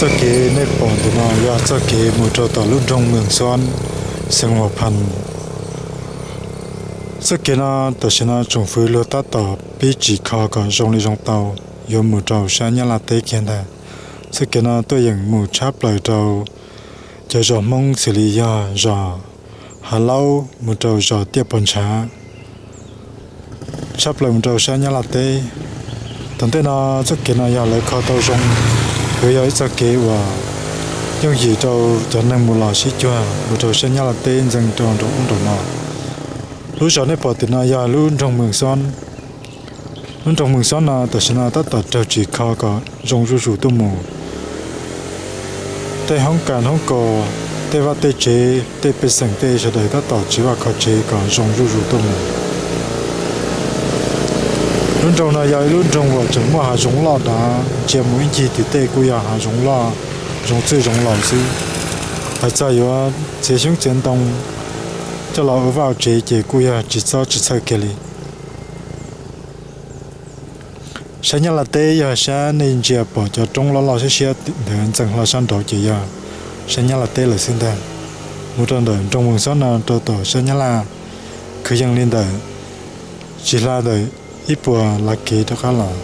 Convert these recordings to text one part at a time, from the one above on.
Txoj kev nej pom ntawm no yog txoj kev mus rau tom lub nroog Mws Xob, xeev Huas Phas. Txoj kev no tam sim no tsoom fwv luag tab tom pib tsim kho kom zoo li zoo tau, yuav mus rau sab Nyab Laj teb kiag ntag. Txoj kev no tuaj yeem mus tshab plaws rau cov zos Hmoob xws li yog zos Hav Laub mus rau zos Tiaj Pov Ntshav, tshab plaws mus rau sab Nyab Laj teb. Tom ntej no txoj kev no yog lawv kho tau zoo, yuav yog ib txoj kev uas yooj yim rau cov neeg mus los sib cuag mus rau sab Nyab Laj teb ntxeev rau nraum ub nraum no. Lub zos nej pom tim no yog lub nroog Mws Xob. Lub nroog Mws Xob no tam sim no tab tom raug tsim kho kom zoo zuj zus tuaj mus. Tej hoob kas hoob kos, tej vaj tej tsev, tej pej xeem tej sawv daws tab tom tsis vaj kho tsev kom zoo zuj zus tuaj mus. Lub nroog no yog ib lub nroog uas tseem muaj hav zoov loj dav, ntsia mus ib ncig tim tej kuj yog hav zoov loj, zoov txwj zoov laus xwb. Hais txog yuav txiav xyoob txiav ntoo coj los ua vaj ua tsev ces kuj yog tsis txob tsis txhawj kiag li. Sab Nyab Laj teb yog sab nej ntsia pom cov roob loj loj siab siab ntawd ntxeev hlo sab nraud ces yog sab Nyab Laj teb lawm xwb ntag. Mus rau ntawm nroog Mws Xob no rau tom sab Nyab Laj kwv yees li ntawm tsis hla ntawm ib puas lav kev rov qab los.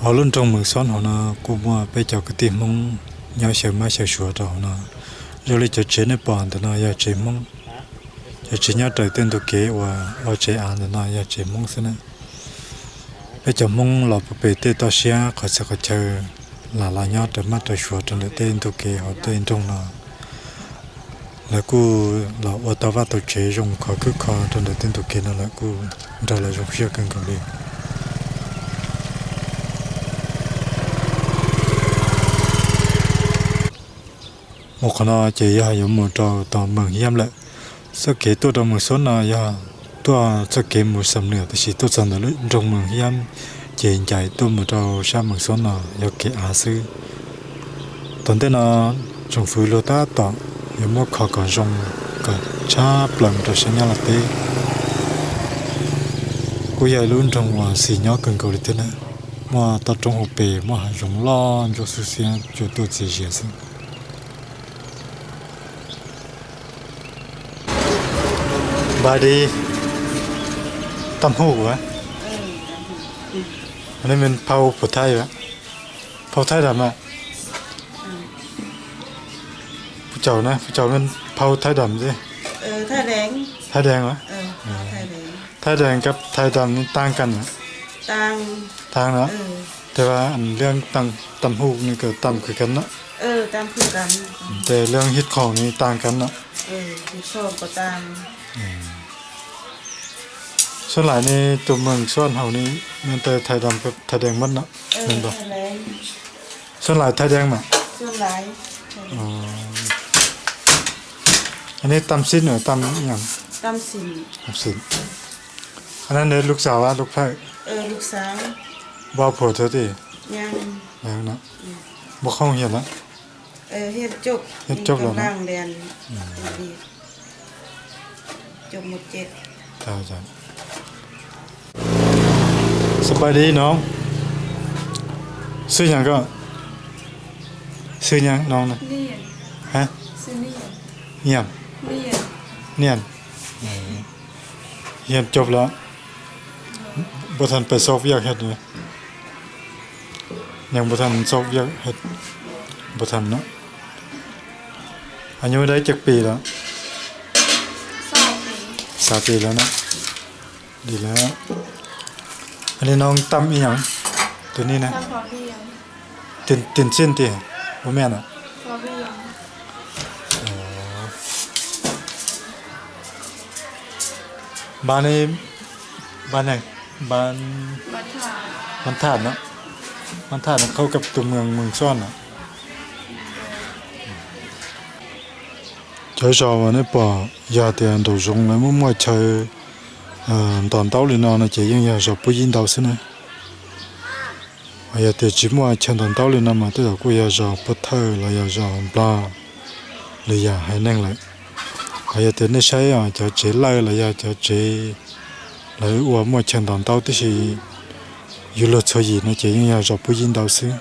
Hauv lub nroog Mws Xob hauv no kuj muaj peb cov kwv tij Hmoob nyob xyaw mab xyaw suav rau hauv no. Zoo li cov tsev nej pom ntawm no yog tsev Hmoob. Cov tsev nyob raws tej ntug kev uas ua tsev av ntawm no yog tsev Hmoob xwb na. Peb cov Hmoob los puag pem tej toj siab qhov txhia qhov chaw lam los nyob raws mab raws suav rau ntawm tej ntug kev hauv tej nroog no. Lawv kuj los ua tau vaj tau tsev zoo khov khwb kho rau ntawm tej ntug kev no lawm kuj nrog lawv zoo siab kawg nkaus li. Mus qhov no ces yog yuav mus rau tom Mws Hiab lawm. Txoj kev tuaj rau Mws Xob no yog tuaj txoj kev mus Xam Nuam tab sis tuaj txog ntawm lub nroog Mws Hiab ces ncaim tuaj mus rau sab Mws Xob no yog kev av xwb. Tom ntej no tsoom fwv luag tab tom yuav muab kho kom zoo kom tshab plaws mus rau sab Nyab Laj teb. Kuj yog ib lub nroog uas xis nyob kawg nkaus li thiab na. Muaj toj roob hauv pes, muaj hav zoov loj ntsuab xwb xiab cua tuaj txias zias xwb. Bài đi. Tâm Hụ hả? Anh em mình phao phổ Thái hả? Phao Thái đầm à? Phú Châu nè, Phú Châu mình phao Thái đầm chứ. Thái Đen hả? Thái Đen cặp Thái đầm nên tan canh hả? Tan đó. Thế và anh lương tăng tâm hụ nên cỡ tâm khử cắn đó. Thế lương hít khổ nên tan canh đó. Xuân lại nên tụi mình xuân hậu nên nên tơ Thái đầm cặp Thái Đen mất đó. Nên đó. Xuân lại Thái Đen mà. Anh ấy tâm xít nữa, tâm nhầm. Tâm xịn. Anh ấy ลูกสาว hả, ลูกเขย? บ่าวผัวเธอติ? ยัง ยังนะ บ่เข้าโรงเรียนละ? เรียนจบแล้วนะ กำลังเรียน จบม.เจ็ด ครับอาจารย์ สบายดีน้อง ชื่อหยังก็ ชื่อหยังน้องนะ ฮะ เนียน เนียน เรียนจบแล้ว บ่ทันไปซอกเวียกเฮ็ดเลย ยังบ่ทันซอกเวียกเฮ็ด บ่ทันเนาะ อายุได้จักปีแล้ว สามปีแล้วเนาะ ดีแล้ว อันนี้น้องตำอีหยัง ตัวนี้นะ ตำพอเพียง ติ่น ติ่นสิ้นติ บ่แม่นอ่ะ พอเพียง อ๋อ บ้านนี้ บ้านไหน บ้าน บ้านท่า บ้านธาตุเนาะ บ้านธาตุเข้ากับตัวเมือง เมืองซ่อนอ่ะ Cov zos uas nej pom yog tias nraum zoov lawv muaj muaj chaw ntos ntaub li no no ces yeej yog zos Pub Yib ntau xwb na. Yog tias tsis muaj chaw ntos ntaub li no mas tej zaum kuj yog zos Pub Thawj los yog zos Nplog los yog haiv neeg lawm. Yog tias nej saib cov tsev lawj los yog cov tsev lawv ua muaj chaw ntos ntaub tib si, yuav luag txhua yim no ces yeej yog zos Pub Yib ntau xwb.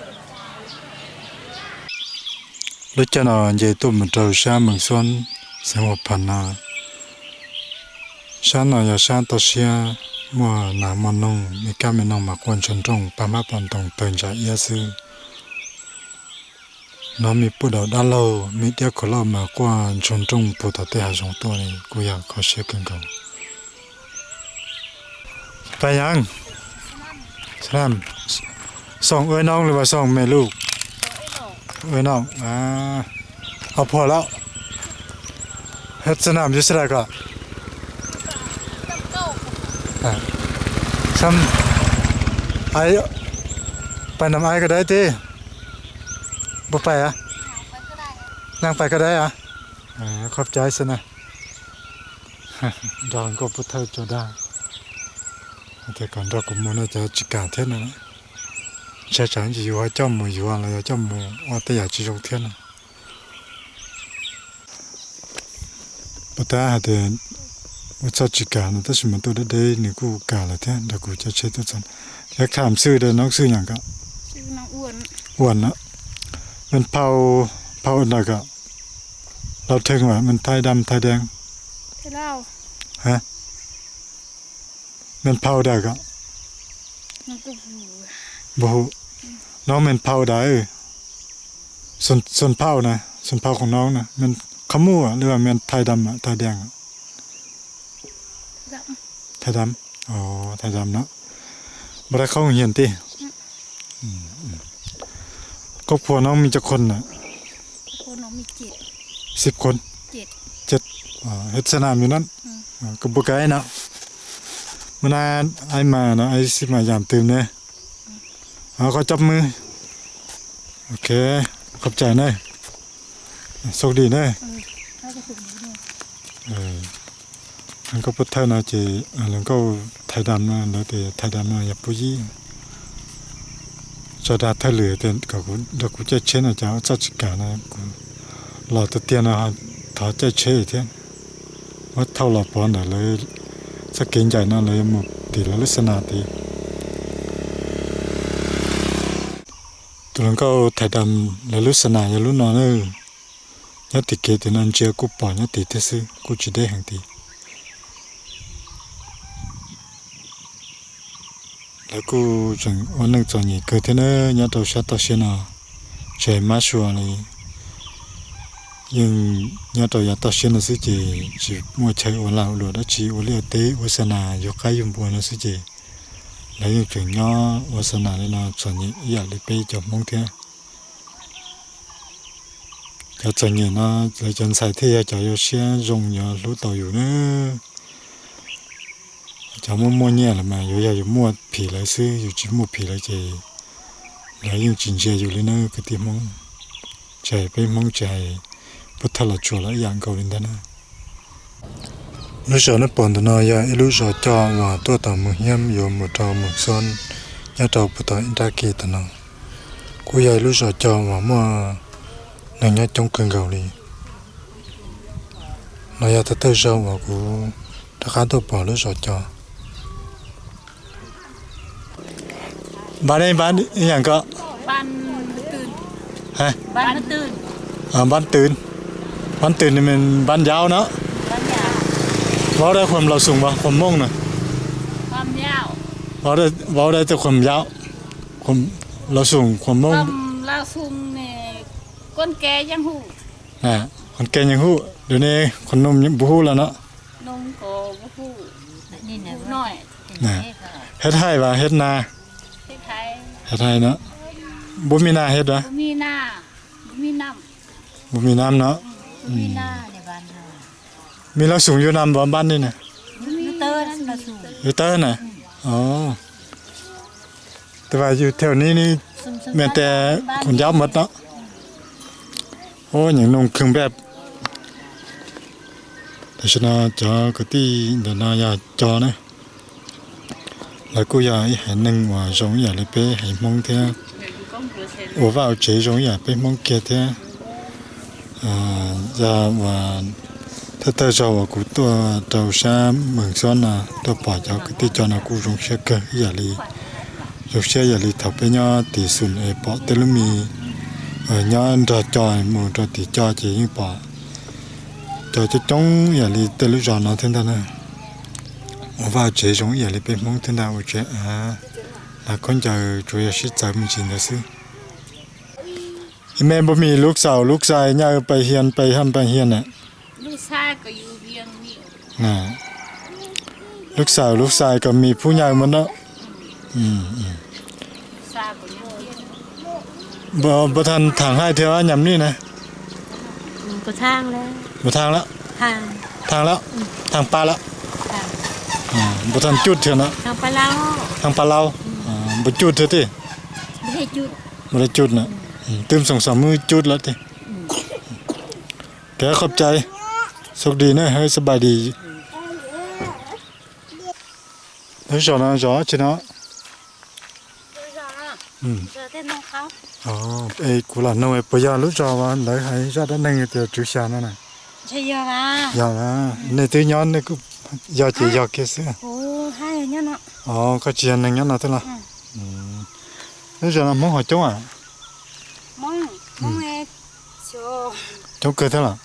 Lub caij no nce tuaj mus rau sab Mees Xuab, xeev Huas Phas no. Sab no yog sab toj siab, muaj nas muaj noog, me kab me noog mas quaj ntsuag nrooj, paj hmab paj ntoos tawg ntsa iab xwb. Hnov me pub daus dab laug, me diab khuam lauj mas quaj ntsuag nrooj puag tom tej hav zoov tuaj li, kuj yog kho siab kawg nkaus. Pais Yaj, Xoom ua noog li vas Xoom me luj, ua noog, ho phuam lawm, Xoom nam yus sawv daws kom, pais nam ai ko dai ti, puas pais, nam pais ko dai a, qhov cai xwb na, nrog nkauj pub thawj tso dag, tias kom nrog kuv mus no cov tsis kam thiab no, ntshai tsam yus ho coj mus yuav los yog coj mus ua tej yam tsis zoo thiab no. Puas tab hais tias ua txoj tsis kam no tab sis mas tuaj deb deb nws kuj kam lawm thiab, nrog kuv caij tsheb tuaj txog. Yog kham xwb de noob xwb yam kom ua no, Meej Phau, Phau ntawm kom Lauj Theej, Meej Thaib Dam, Thaib Deeb, Meej Phau dawm kom, npau hu, noob Meej Phau dawm, Xoom Phau na, Xoom Phau khoom noob na, Meej Khab Muj li Meej Thaib Dam, Thaib Deeb, Thaib Dam, Thaib Dam no, npau dab qhoob hiam tij. Koj phuam no muaj cov qhua na? Xib qhua, ces, hib xab nam yus na, koj pua kais na, muaj na, ai mas no ai xib mas yam twm ne, koj cov mws, ok, qhov cai na, xauj dim na. Nkauj pub thawj no ces nkauj Thaib Dam no, lawv tias Thaib Dam no yog pub yib. Tso dag thawj lwm tias kom nrog kuv caij tsheb no cas txoj tsis kam no, kuv los tiag tiag no thov caij tsheb thiab. Muab thauj los pov ntawm lawv txoj kev ncaim no lawv yuav mus tim lawv lub xab nas tid. Tus hluas nkauj Thaib Dam lawv lub xab nas yog lub no na. Nyob tim kev tim no ntsia kuj pom nyob tid thiab xwb, kuj tsis deb heev tid. Lawv kuj tseem ua neej txom nyem kawg thiab na, nyob rau sab toj siab no, tsis hais mab sua li. Yeej nyob rau yav toj siab no xwb ces tsis muaj chaw ua lag ua luam dab tsi, ua liaj ua teb ua xab nas yug qaib yug npua no xwb ces lawv yeej tseem nyob ua xab nas li no txom nyem ib yam li peb cov Hmoob thiab. Cov txom nyem no lawv cov ntxhais thiaj yog cov yuav siab zoo yuav hlub tau yus na. Cov muaj muaj nyiaj lawm mas yuav yog yus muaj phim lawv xwb, yus tsis muaj phim lawv ces lawv yeej tsis ntsia yus li na kwv tij Hmoob. Tsis hais peb Hmoob tsis hais pub thawj los tsuas los ib yam nkaus li ntag na. Lub zos nej pom ntawm no yog ib lub zos coj uas tuaj tom Moos Hiab yuav mus rau Moos Xoob nyob rau puag tom ib nrab ke tom no. Kuj yog ib lub zos coj uas muaj neeg nyob coob kawg nkaus li. No yog thawj thawj zaug uas kuv rov qab tuaj pom lub zos coj. Npab ne, npab ib yam ko. Npab twm, npab twm, npab nyaub no. Vauv dai khuam Lauj Xoom, khuam Hmoob na. Vauv dai khuam nyaub, Lauj Xoom khuam Hmoob. Khuam ke nyeej hu, dua ne khuam noog npuv hu lawm no. Hib haib vas hib na? Hib haib no. Npuv mi na hib a? Npuv mi nam no. Mi Lauj Xoom yug nam npab npab ne na? Yug tawg na. Tes vas yug thiaj ni, me tes khuam nyaub mov no. Ub, nyeem noog khwb npaj. Tam sim no cov kwv tij ntawm no yog cov na, lawv kuj yog ib haiv neeg uas zoo ib yam li peb haiv Hmoob thiab, ua vaj ua tsev zoo ib yam peb Hmoob kiag thiab. Yog uas thawj thawj zaug uas kuv tuaj rau sab Moos Xoob no tuaj pom cov kwv tij cov no kuj zoo siab kawg ib yam li Zoo siab yam li thaum peb nyob tim xum es pom tej lub me nyob nrog cov mus rau tim cov ces yeej pom cov coob coob yam li tej lub zos no thiab ntag na. Ua vaj tsev zoo ib yam li peb Hmoob thiab ntag, ua tsev av, hnav khaub ncaws tsuas yog sib txawv me ntsis ntawd xwb. Ib me npawg mis lub xaum lub xais nyaw pais hian pais haj pais hian na. Lub xaum lub xais kom mis phub nyaw mas no. Npawg thaj thaam haij thiab nyam nej na. Npawg thaj lawm, thaj pa lawm. Npawg thaj cuj thiab no. Thaj pa laub. Npawg cuj thiab tij. Npawg cuj na. Twb xoom xoom muab cuj lawm tij. Kev qhov cai, sab dis na, sab dis. Lub zos no zos tsi no? Es kuv lam nug puas yog lub zos uas lawv hais zaj dab neeg tias Tswv Xya no na? Yog, nej twb nyob, nej kuj yog ces yog kiag xwb. Koj tsis yog neeg nyob no thiab los? Lub zos no Hmoob ho coob a? Coob kawg thiab los?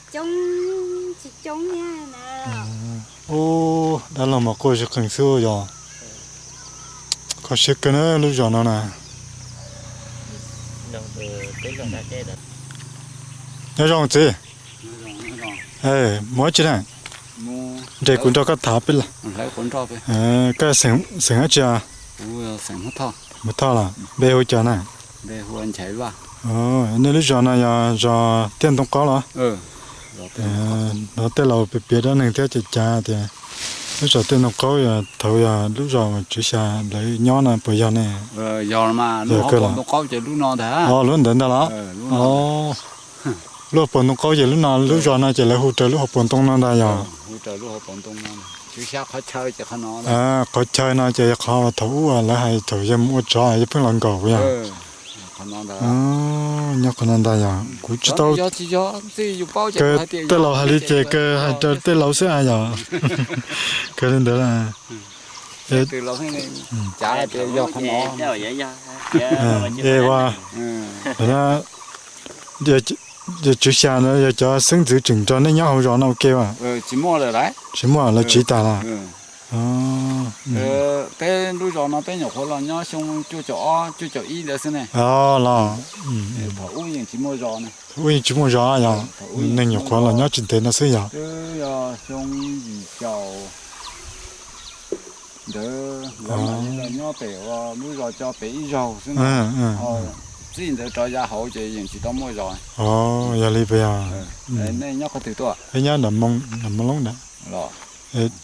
Ub, dab laug mas quaj zig qees xwb yog. Kho siab kawg na lub zos no na. Nyob zoo txiv. Mus ua tsi na? Nres kuv nrog koj tham peb los. Koj xeem dab tsi? Mus Thoj los? Npe hu cas na? Nej lub zos no yog zos Tiaj Ntoo Qaub los? Los tej laus piav dab neeg thiab ces cav tias lub zos Tiaj Ntoo Qaub yog thaum yog lub zos Tswv Xya lawv nyob no puas yog ne? Yog kawg los? Lub ntawd ntag los? Lub hauv paus ntoo qaub ces lub no, lub zos no ces lawv hu raws lub hauv paus ntoo no ntag yog? Qhov chaw no ces yog qhov thaum ub lawv hais thaum yawg mus ua tsov yawg pheej los nkaum yog? Nyob qhov no ntag yog? Kuv tsis tau, kawg tej laus hais li ces kawg hais raws tej laus xwb a yog? Kawg li ntawd. Yog Tswv Xya ntawd yog cov xeeb ntxwv tseem nrog nej nyob hauv zos no ua ke as? Tsis muaj, lawv tsiv tas los? Peb lub zos no peb nyuam qhuav los nyob xyoo cuaj caum ob cuaj caum ib ntawd xwb ne. Los, ub yeej tsis muaj zos yog? Neeg nyuam qhuav los nyob tsis ntev no xwb yog? Ntawd nyob pem lub zos cov pem ib zaug xwb, txij ntawd rov yav hauv ces yeej tsis tau muaj zos. Yog li puas yog? Nej nyob qhov twg tuaj? Peb nyob Nam Moo Loob ntawd.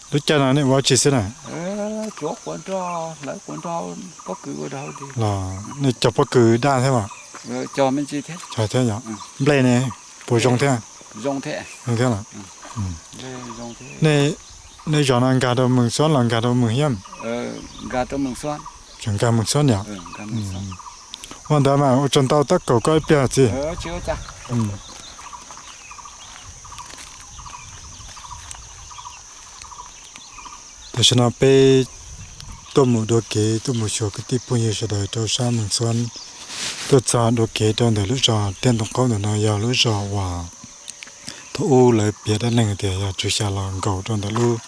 Lub caij no nej ua tsi xwb na? Los nej cog pob kws daj thiab mas? Cog thiab yog? Nplej ne, puas zoo thiab? Zoo thiab los? Nej zos no nkag rau Mees Xuab los nkag rau Mees Hiab? Tseem nkag Mees Xuab yog? Ua ntawd mas ua tsaug ntau, tab kaum koj ib pliag txiv. Tam sim no peb tuaj mus dua kev tuaj mus xyuas kwv tij phooj ywg sawv daws rau sab Mees Xuab, tuaj txog dua kev rau ntawm lub zos Tiaj Ntoo Qaub ntawm no yog lub zos uas thaum ub lawv piav dab neeg tias yog Tswv Xya los nkaum rau ntawm lub,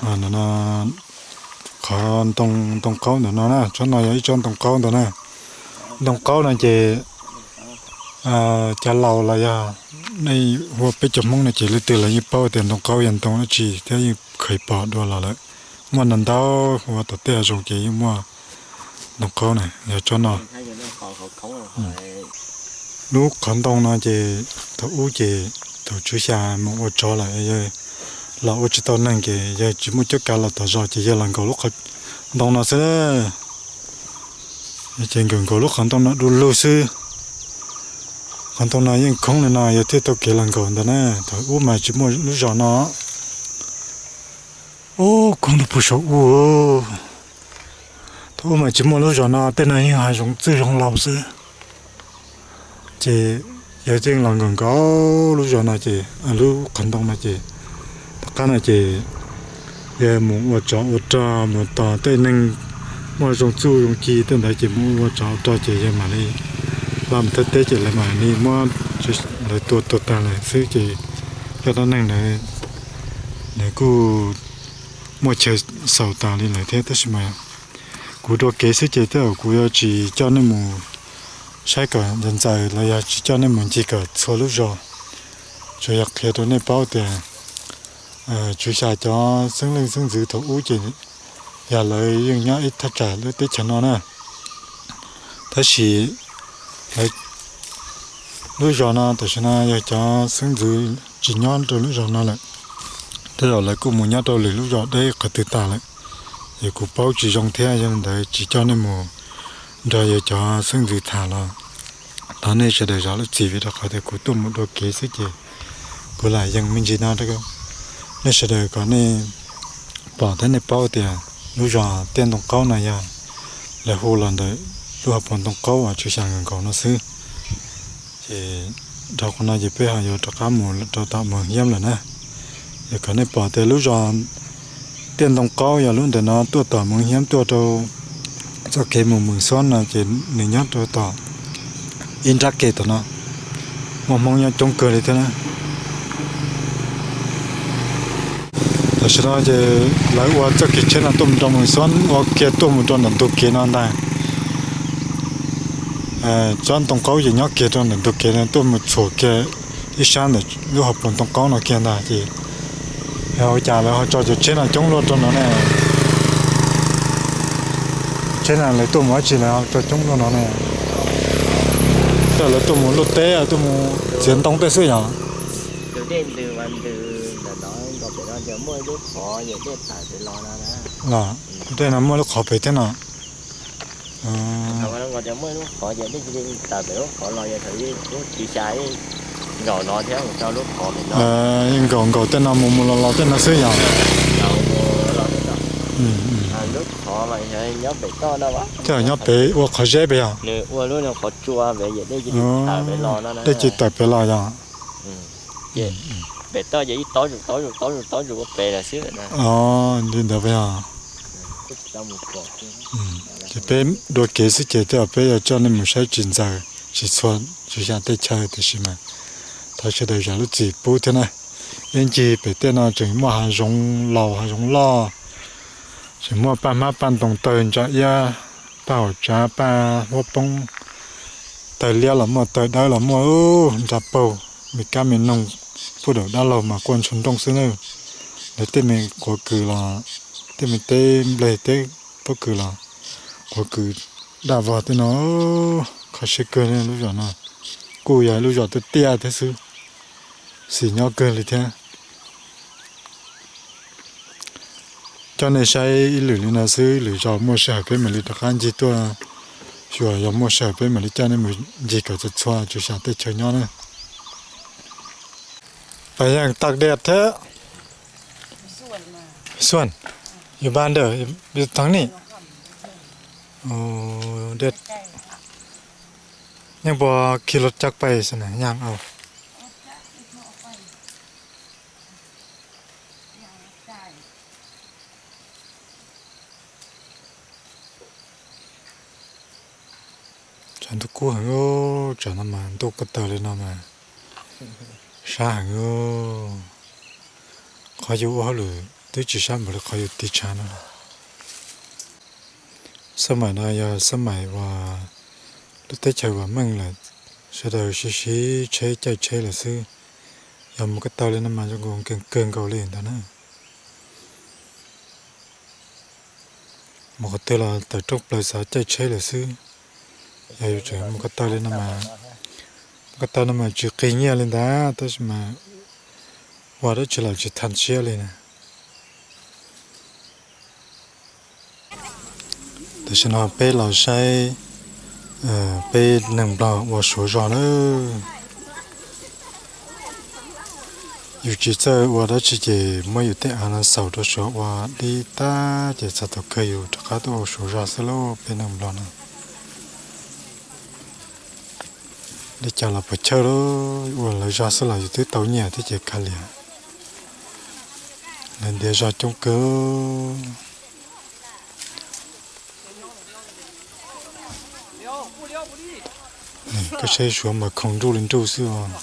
no, qhov ntoo qaub ntawm no na, tsob no yog ib tsob ntoo qaub ntag na. Ntoo qaub no ces cov laus los yog nej hu peb cov Hmoob no ces leej twg los yeej paub tias ntoo qaub yog ntoo dab tsi thiab yeej kheev pom dua los lawm. Muaj ntau ntau, hu ua tom tej hav zoov ces yeej muaj ntoo qaub na, yog tsob no. Lub qhov ntoo no ces thaum ub ces thaum Tswv Xya mus ua tsov lawm, yawg los ua tsis tau neeg ces yawg tsis muaj cuab kav los tom zos ces yawg los nkaum lub qhov ntoo no xwb. Ces nkaum nkaus lub qhov ntoo no du lug xwb. Qhov ntoo no yeej khoob li no yawg thiaj tau kev los nkaum ntawd na. Thaum ub mas tsis muaj lub zos no. Ub, khoob rau puag saum ub. Thaum ub mas tsis muaj lub zos no, tej no yeej hav zoov txwj zoov laus xwb. Ces yawg yeej los nkaum nkaus lub zos no ces, lub qhov ntoo no ces, tom qab no ces yawg mus ua tsov ua rog mus tos tej neeg muaj zoo txuj zoo ci tej ntawd ces muab ua tsov rog ces yawg mam li los mus thawj teb ces lawv mam li muab lawv tua tuag tag lawm xwb ces cov dab neeg ntawd nws kuj muaj chaw xaus tas li lawm thiab. Tab sis mas kuv dua kev xwb ces tej zaum kuv yuav tsis coj nej mus saib kom ntxaws ntxaws los yog tsis coj nej mus ncig kom txhua lub zos. Tsuas yog qhia rau nej paub tias Tswv Xya cov xeeb leej xeeb ntxwv thaum ub ces yog lawv yeej nyob ib thaj tsam lub teb chaws no na. Tab sis lawv lub zos no tam sim no yog cov xeeb ntxwv tsis nyob rau lub zos no lawm. Tej zaum lawv kuj mus nyob rau lwm lub zos deb qhov twg tas lawm. Ces kuv paub tsis zoo thiab yog li ntawd tsis coj nej mus nrog yawg cov xeeb ntxwv tham los thov nej sawv daws zam lub txim vim rau qhov tias kuv tuaj mus dua kev xwb ces kuv lam yees me ntsis no rau nej sawv daws kom nej pom thiab nej paub tias lub zos Tiaj Ntoo Qaub no yog lawv hu los ntawm lub hauv paus Ntoo Qaub uas Tswv Xya nkaus nkaus no xwb. Ces dhau qhov no ces peb ho yuav rov qab mus rau tom Moos Hiab lawm na. Ces kom nej pom tias lub zos Tiaj Ntoo Qaub yog lub ntawm no tuaj tom Moos Hiab tuaj rau txoj kev mus Mws Xob no ces nws nyob rau tom ib nrab ke tom no. Muaj Hmoob nyob coob kawg li thiab na. Tam sim no ces lawv ua txoj kev tsheb no tuaj mus rau Mws Xob, ua kiag tuaj mus rau ntawm ntug kev no ntag. Tsob Ntoo Qaub ces nyob kiag rau ntawm ntug kev no tuaj mus txhuam kiag ib sab ntawm lub hauv paus Ntoo Qaub no kiag ntag ces yog ua cas lawv ho tso cov tsheb no coob luaj rau no ne? Tsheb no lawv tuaj mus dab tsi lawv ho tso coob luaj no ne? Tej lawv tuaj mus luaj teb tuaj mus txiav ntoo tej xwb yog? Los tej no muaj lub qhov pem thiab no. Yeej nkaum nkaus tej no mus mus los los tej no xwb yog? Tej nyob pem ua qhov zeb pem yog? Dej cia tawm pem los yog? Li ntawd pem yog. Ces peb dua kev xwb ces tej zaum peb yuav coj nej mus saib tsis ntxaws tsis txhua tsis xya tej chaw tiam sis mas thov sawv daws zam lub txim pub thiab na. Ib ncig pem tej no tseem muaj hav zoov laus hav zoov loj, tseem muaj paj hmab paj ntoo tawg ntsa iab, paj haum tsav paj huab poob, tawg liab los muaj tawg dawb los muaj, nra paug me kab me noog, puag daum dab laug mas quaj ntshoo nrooj xwb na. Lawv tej me quav kws los tej me teb nplej teb pob kws los quav kws daj vog tej no, kho siab kawg li lub zos no. Kuj yog lub zos tiaj tiaj thiab xwb, xis nyob kawg li thiab. Coj nej saib ib lwm li no xwb, lwm zaus muaj sij hawm peb mam li rov qab ncig tuaj, xyuas yog muaj sij hawm peb mam li coj nej mus ncig kom txhua txhua tsuas xya tej chaw nyob na. Pab yeej tag diaj thiab. Xuan, yus ba ntawm yus teev ni. Yeej puas khi los cag pais xwb na yeej au. Tshav ntuj kub heev, tsam no mas ntuj ko taw li no mas sab heev. Qhov yus ua hauj lwm twb tsis sab npaum li qhov yus tiv tshav no. Xab maim no yog xab maim uas lub teb chaws vam meej lawm, sawv daws siv siv tsheb caij tsheb lawm xwb. Yog mus ko taw li no mas zoo nkaus kawg nkaus li ntag na. Mus qhov twg los tawm rooj plaws xav caij tsheb lawm xwb. Yog yus tseem mus ko taw li no mas, mus ko taw no mas tsis qig nyiaj li ntag tab sis mas ua dab tsi los tsis thaj siab li na. Tam sim no peb los saib peb neeg nplog ua suav zog lawm. Yus tsis txawj ua dab tsi ces muab yus tej av no xaus rau suav ua dib tag ces txog thaum kawg yus rov qab tuaj ua suav zog xwb lauj peb neeg nplog no. Li cas los puas chawj lauj, ua lawv zog xwb los yus twb tau nyiaj thiab ces kav liam. Lawv ntiav zog coob kawg. Koj saib Suav mas khoom nruj li nruj xwb os.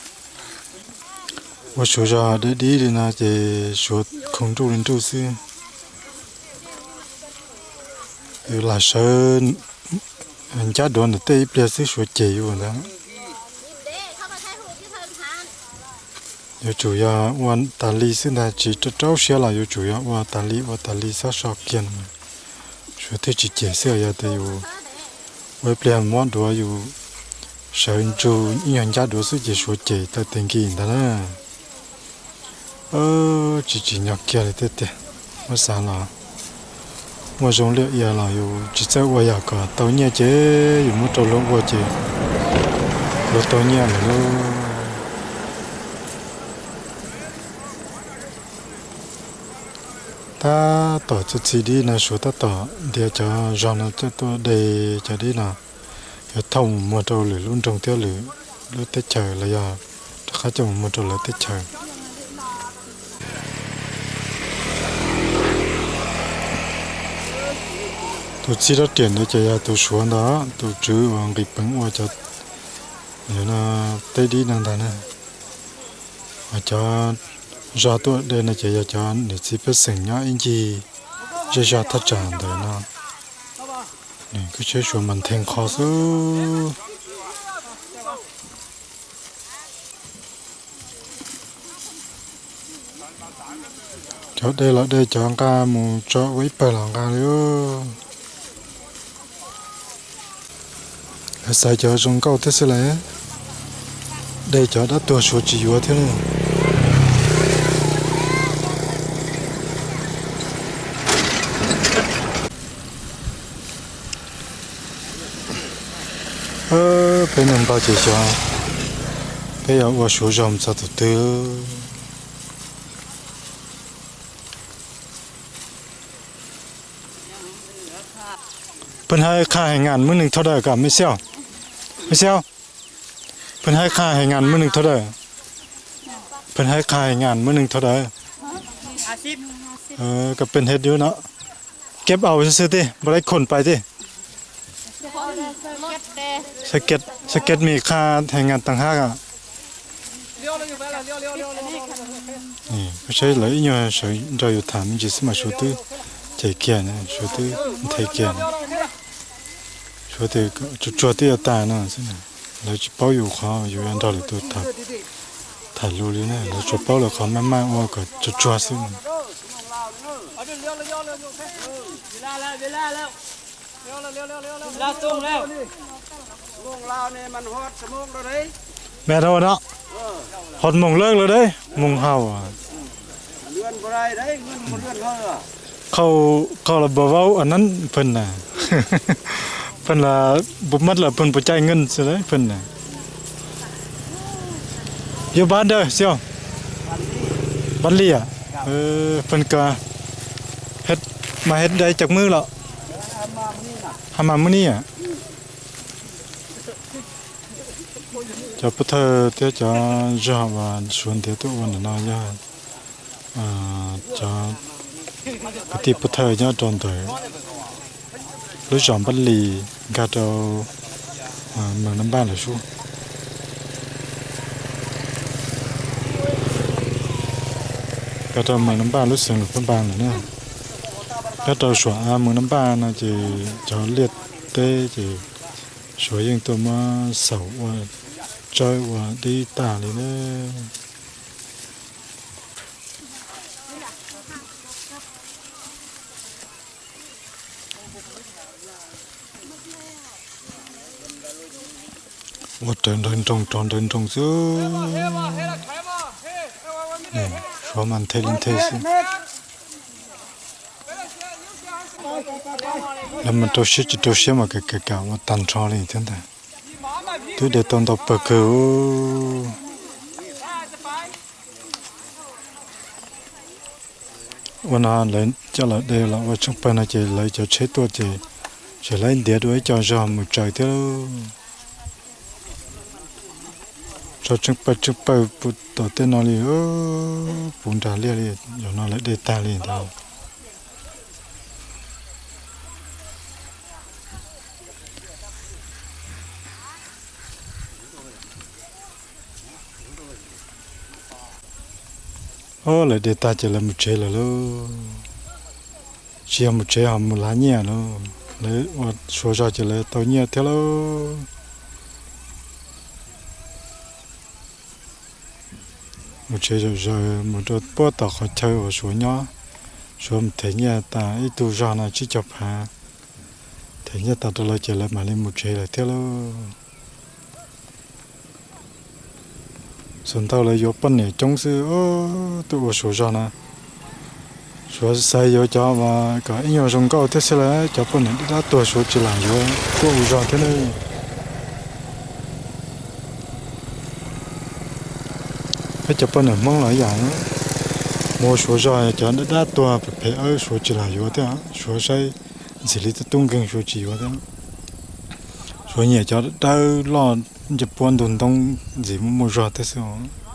Ua Suav zog deb dib li no ces Suav khoom nruj li nruj xwb. Yus lam sawv ncaj duav ntawm tej ib pliag xwb Suav cem yus ntag. Yuav tsum yog ua tas li xwb ntag, tsis rau siab los yuav tsum yog ua tas li ua tas li txhob so kiag no. Suav thiaj tsis cem xwb, yog tias yus ua ib pliag mob duav yus sawv ntsug ib nyuag ncaj duav xwb ces Suav cem tawm tes nkis ntag na. Tsis tsim nyog kiag li thiab tiag. Muab xav los muaj zoo liaj ia los yus tsis txawj ua yam kom tau nyiaj ces yus muab rau luag ua ces luag tau nyiaj lawm lauj. Tab tom txi txi dib no Suav tab tom ntiav cov zog no coj tuaj de cov dib no, yuav thauj mus muag rau lwm lub nroog thiab lwm lub teb chaws los yog rov qab coj mus muag rau lawv teb chaws. Tus txib rab riam ntawd ces yog tus Suav ntag, tus tswv uas nqis peev ua cov teb dib no ntag na. Cov zog tuaj de no ces yog cov niam txiv pej xeem nyob ib ncig zej zog thaj tsam ntawd no. Nws kuj tsheb Suav mas nthe nqho xwb. Cov de los de, cov nqa mus tso ua ib pawg los nqa li. Lawv xaiv cov zoo nkauj thiab xwb lawm, de cov dab tuag Suav tsis yuav thiab. Peb nug npawg ces xyov peb yuav ua Suav zog mus txog tus twg. Peb hais qha hais ngam muaj neeg thov dawm kom mej xyov, mej xyov. Peb hais qha hais ngam muaj neeg thov dawm, peb hais qha hais ngam muaj neeg thov dawm. Kom peb hed dua no, keb au xwb xwb tij npaj lais khoom pais tij. Sa ked me qha hais ngam tag hab. Saib lawv ib nyuag sawv nrog yus tham me ntsis xwb mas Suav twb cem kiag, Suav twb nthe kiag. Suav tias tsuag tsuag twb yuav tas no xwb. Lawv tsis paub yus qhov yus yuav nrog lwm tus tham lus li na, lawv tsuas paub lawv qhov maj maj ua kom tsuag tsuag xwb. Mej rau no, hot moos lawm lawm deb, moos haus. Qhau, qhau los npau vau anab pheej na, pheej los npu mab los pheej npu caij nkeej xwb pheej na. Yuav npab dawb xyov, npab li, pheej kawg, mas hed dai cov mwb los, ha mas mwb ni. Cov pov thawj thiab cov zog uas Suav ntiav tuaj ua ntawm no yog cov kwv tij pov thawj nyob rau ntawm lub zos Npab Lis nkag rau Mees Nab Npaj lawm sub. Nkag rau Mees Nab Npaj lub xeev Luas Phab Npas lawm na. Nyob rau saum av Mees Nab Npaj no ces cov liaj teb ces Suav yeej tuaj muab xaus ua tsawb ua dib tag li na. Ua rawv nrawv nroos rov nrawv nroos xwb. Suav mas nthe li nthe xwb. Lawv mas rau siab tsis rau siab mas kam kam kam ua tag nrho li thiab ntag. Twb de tau ntau pawg kawg. Ua no lawv coj los de los ua tsheej pawg no ces lawv cov tsheb tuaj ces tseem lawv ntiav dua ib co zog mus tsaws thiab. Tso tsheej pawg tsheej pawg puag tom tej no li, puv nras liaj li, zaum no lawv de tag li ntag. Lawv de tag ces lawv mus tsev lawm lauj. Tsis yog mus tsev ho mus lav nyiaj lauj, lawv ua suav zog ces lawv tau nyiaj thiab lauj. Mus tsev zom zaws mus rau puag tom qhov chaw uas suav nyob. Suav mus them nyiaj tas ib tug zog no tsib caug phav. Them nyiaj tas rau lawv ces lawv mam li mus tsev lawm thiab lauj. Xus ntaug lawv yuav poj niam coob xwb, tuaj ua suav zog na. Suav xav yuav cov mas kom ib nyuag zoo nkauj thiab xwb las, cov poj niam dab dab tuag suav tsis lam yuav tuaj ua zog thiab ne. Peb cov poj niam Hmoob los ib yam, mus ua suav zog cov dab dab tuag phem phem awb suav tsis lam yuav thiab, suav saib ntxim li tub tub nkeeg suav tsis yuav thiab. Suav nyiam cov dawb loj nce puab ntug ntoo ntxim muaj muaj zog thiab xwb os.